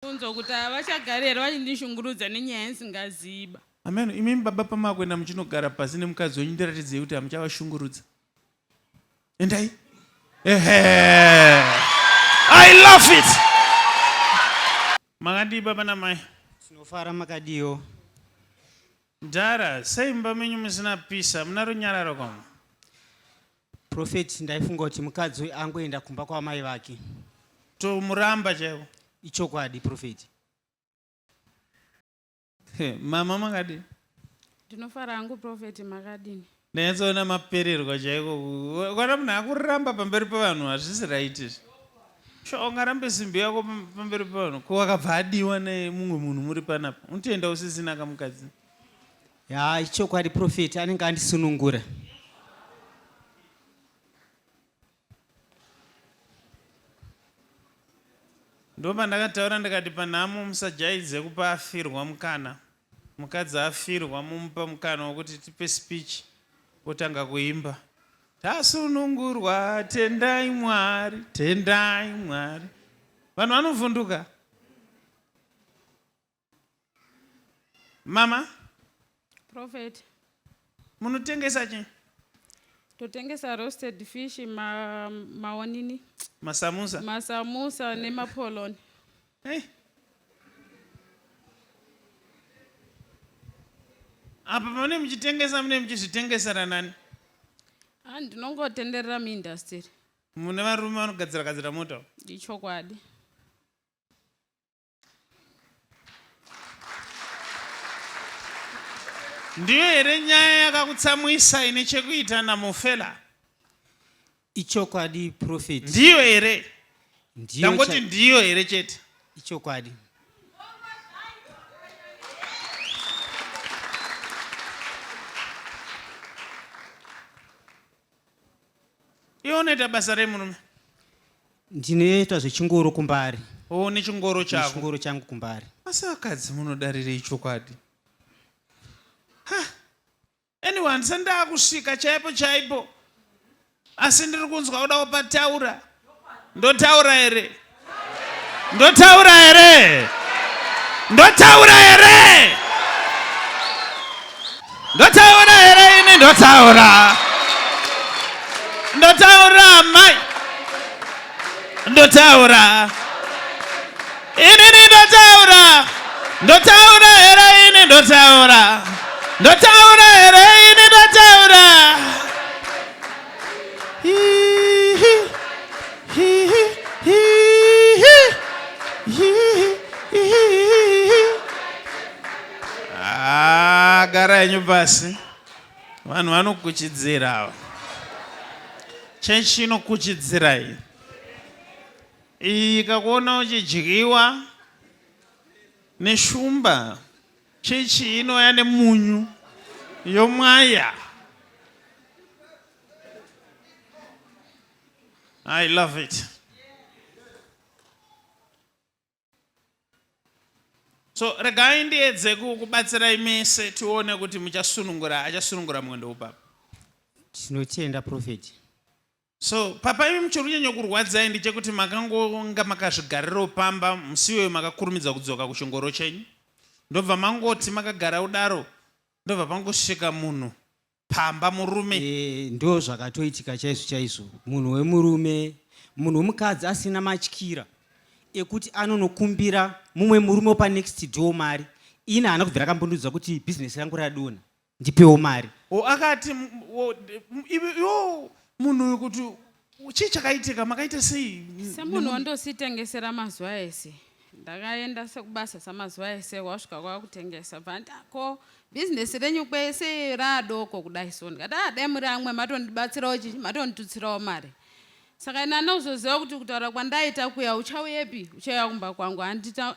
Kunzwa kuti havachagari here vachindishungurudza nenyaya yandisingaziba. Amen. Imimi baba pamakuenda muchinogara pasi nemukadzi wenyu ndiratidzei kuti hamuchavashungurudza. Endai. Ehe. I love it. Makadii baba namai? Tinofara makadiwo. Mdhara, sei mumba menyu musina peace? Hamuna runyararo kwamo? Prophet ndaifunga kuti mukadzi uyu angoenda kumba kwamai vake. Tomuramba chaivo. Ichokwadi prophet. Mama makadii? Ndinofara hangu prophet makadini? Ndanyatsoona mapererwa chaiko. Kana munhu akuramba pamberi pevanhu hazvisi right izvi. Sure ungarambe simbi yako pamberi pevanhu ko akabva adiwa nemumwe munhu muri panapa unotoenda usisina kamukadzi. Yaa ichokwadi prophet anenge andisunungura. Ndopandakataura ndikati panhamo musajaidze kupa afirwa mukana. Mukadzi afirwa mumupa mukana wekuti tipe speech otanga kuimba. Tasunungurwa tendai Mwari, tendai Mwari. Vanhu vanovhunduka. Mama. Prophet. Munotengesa chii? Totengesa roasted fish, ma, maonini. Masamusa. Masamusa nemapoloni. Hey. Apa pane muchitengesa mune muchizvitengesera nani? Ah, ndinongotenderera muindustry. Mune varume vanogadzira gadzira mota. Ichokwadi. Ndiyo here nyaya yakakutsamwisa ine chekuita naMufela? Ichokwadi prophet. Ndiyo here? Ndiyo. Ndangoti ndiyo here chete. Ichokwadi. Iwe unoita basa rei murume? Ndinoita zvechingoro kumbari. Oh, nechingoro chako. Nechingoro changu kumbari. Asi vakadzi munodarirei chokwadi? Ha. Anyway, handisati ndakusvika chaipo chaipo. Asi ndiri kunzwa kuda kupataura. Ndotaura here? Ndotaura here? Ndotaura here? Ndotaura here ini ndotaura? Ndotaura mai. Ndotaura. Inini ndotaura. Ndotaura here ini ndotaura? Ndotaura here ini ndotaura? Ah, gara henyu pasi. Vanhu vanokuchidzira ava. Chechi inokuchidzira iyi. Iyi ikakuona uchidyiwa neshumba, chechi inouya nemunyu yomwaya. I love it. So regai ndiedze kukubatsirai mese tione kuti muchasunungura achasunungura mwendo upapa. Tinotenda prophet. So papa imi muchiri kunyanya kurwadzai ndechekuti makangonga makazvigarirawo pamba musi iyoyo makakurumidza kudzoka kuchingoro chenyu ndobva mangoti makagara kudaro ndobva pangosvika munhu pamba murume. E, ndo zvakatoitika chaizvo chaizvo munhu wemurume munhu wemukadzi asina matyira ekuti anonokumbira mumwe murume wepanext door mari ini haana kubvira akambondiudza kuti bhizinesi rangu radonha ndipewo mari o akati iwo munhu uyu kuti chii chakaitika makaita sei semunhu wandositengesera mazuva ese ndakaenda sekubasa samazuva ese wasvika kwakutengesa bva ko bhizinesi renyu kwese raadoko kudai so ndikati ah dai muri amwe matondibatsirawo chii matonditutsirawo mari saka ini anozoziva kuti kutaura kwandaita kuya uchauyepi uchauya kumba kwangu handita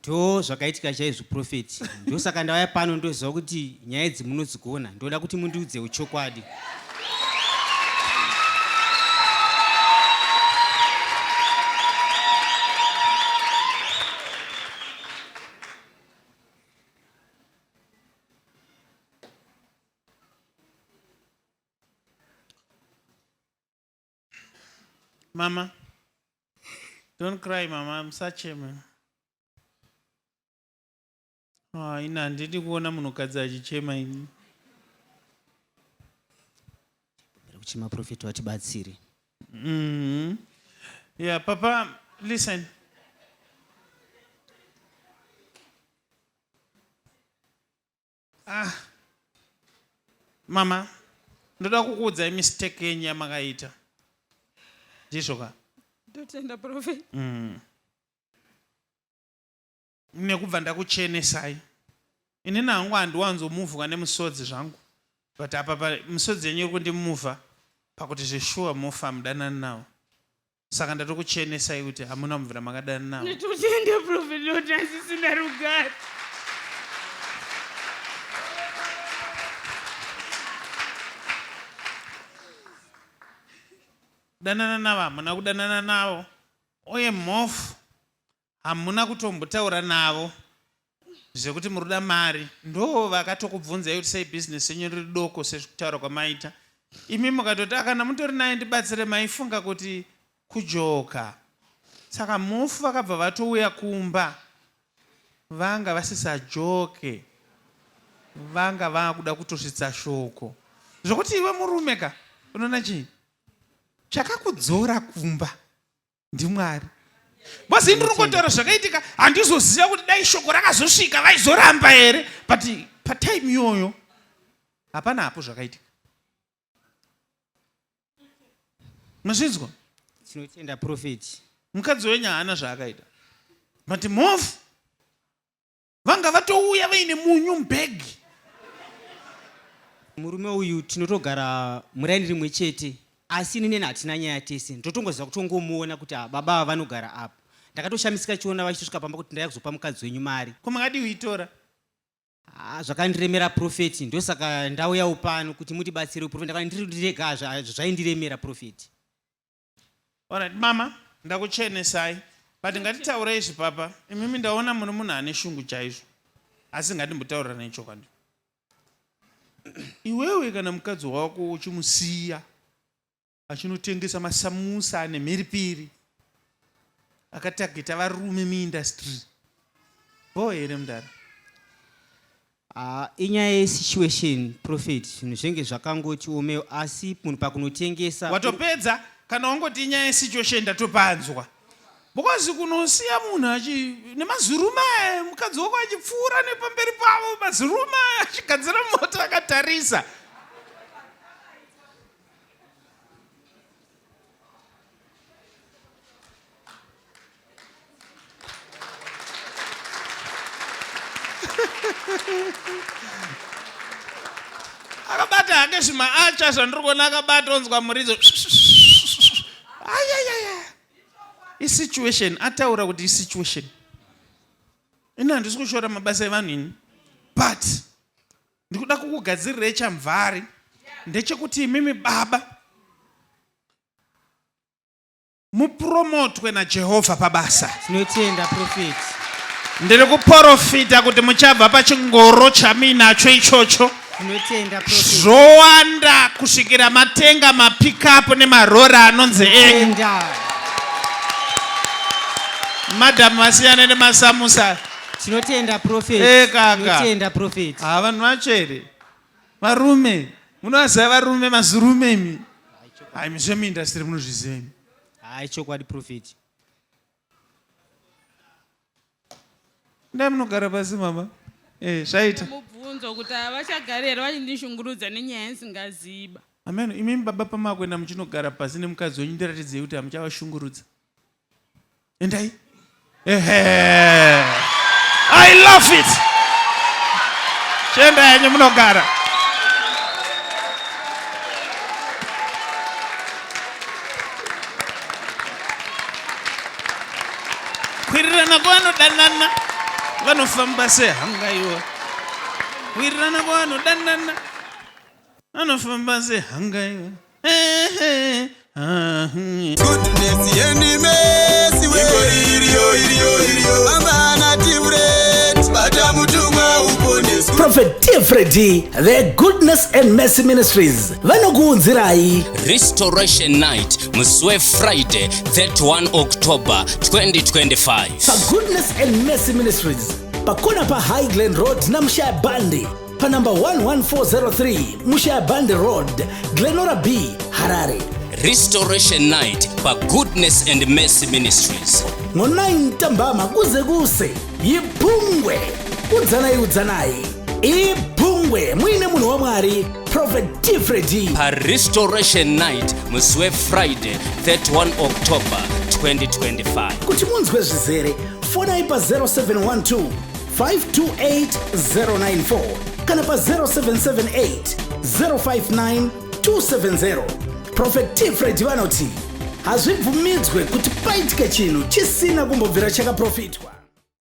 Ndo zvakaitika chaizvo prophet. Ndosaka ndauya pano ndoziva kuti nyaya idzi munodzigona. Ndoda kuti mundiudze uchokwadi. Mama, don't cry mama, musacheme. Ah, ini handidi kuona munhukadzi achichema ini. Kuchema prophet vatibatsire. Yeah, papa, listen. Ah. Mama, ndoda kukuudzai mistake yenyu yamakaita. Ndizvo ka? Ndotenda prophet. Nekubva ndakuchenesai. Inini hangu handiwanzomuvhwa nemusodzi zvangu. But apa pa misodzi yenyu iri kundimuvha pakuti zveshuwa mufa mudanani nawo. Saka ndatokuchenesai kuti hamuna mubvira makadana nawo. Ndotenda prophet noti asisina rugare. Danana navo hamuna kudanana navo uye mhofu hamuna kutombotaura navo zvekuti muri kuda mari ndo vakatokubvunzai kuti sei bhizinesi yenyu riri doko sezvekutaura kwamaita imi mukatoti akana mutori naye ndibatsire maifunga kuti kujoka saka mhofu vakabva vatouya kumba vanga vasisajoke vanga vakuda kutosvitsa shoko zvokuti iwe murume ka unoona chii chakakudzora kumba ndimwari bcause ini ndiri kungotaura zvakaitika handizoziva kuti dai shoko rakazosvika vaizoramba here but patime iyoyo hapana hapo zvakaitika mazvinzwa. Tinotenda prophet. Mukadzi wenyu haana zvaakaita but mhofu vanga vatouya vaine munyu mubhegi. Murume uyu tinotogara muraini rimwe chete asi ini neni hatina nyaya tese ndotongoziva kutongomuona kuti ah, baba ava vanogara apa ndakatoshamisika chiona vachitosvika pamba kuti ndaya kuzopa mukadzi wenyu mari. Ko makadii kuitora? Ah, zvakandiremera prophet ndosaka ndauyawo pano kuti mutibatsire prophet ndakanga ndiri ndega zvaindiremera prophet. Alright, mama ndakuchenesai but ngatitaurei izvi papa imimi ndaona muri munhu ane shungu chaizvo asi ngatimbotaurirana ichokwadi iwewe kana mukadzi wako uchimusiya achinotengesa masamusa ane mhiripiri akatageta varume muindustry bho here mudara? Ah, inyaya yesituation prophet zvinhu zvenge zvakangoti omeo asi munhu pakunotengesa watopedza kana wangoti inyaya yesituation ndatopanzwa because kunosiya munhu achi nemazirume aya mukadzi wako achipfuura nepamberi pavo mazirume aya achigadzira mota akatarisa akabata hake zvimaacha zvandiri kuona akabata onzwa muridzo ayayaya isituation ataura kuti isituation ini handisi kushora mabasa evanhu ini but ndikuda kukugadzirirai chamvari ndechekuti imimi baba mupromotwe naJehovha pabasa. Tinotenda prophet. Ndiri kuporofita kuti muchabva pachingoro chamuinacho ichocho. Tinotenda prophet. Zvowanda kusvikira matenga mapikapu nemarora anonzi enyu. Tinotenda. Madam vasiyane nemasamusa. Tinotenda prophet. Eh, kaka. Tinotenda prophet. Ha vanhu vacho here? Varume, munovaziva varume mazirume imi. Hayi miswe industry munozviziva imi. Hayi chokwadi prophet. Ndai munogara pasi mama. Eh, zvaita. Mubvunzo kuti havachagari here vachindishungurudza nenyaya yandisingaziba. Amen. Imimi baba pamakuenda muchinogara pasi nemukadzi wenyu ndiratidzei kuti hamuchavashungurudza. Endai. Ehe. I love it. Chiendai henyu munogara. Kwirirana kwavanodanana vanofamba sehangaiwa. Kwirirana kwavanodanana anofamba sehangaiwa. Goodness and mercy we iriyo iriyo iriyo. Bamba na timret bata mutumwa uponeswe. Prophet T Freddy veGoodness and Mercy Ministries vanokuunzirai Restoration Night musi weFriday 31 October 2025. PaGoodness and Mercy Ministries pakona paHigh Glen Road naMushaya Bandi panumber 11403 Mushaya Bandi Road, Glenora B, Harare. Restoration Night paGoodness and Mercy Ministries. Ngo-9 ntambama kuze kuse yiphungwe udzanai udzanai iphungwe muine munhu wamwari Prophet T Freddy. PaRestoration Night musi weFriday 31 October 2025. Kuti munzwe zvizere fonai pa0712 528 094 kana pa0778 059 270. Prophet T Freddy vanoti hazvibvumidzwe kuti paitike chinhu chisina kumbobvira chakaprofitwa.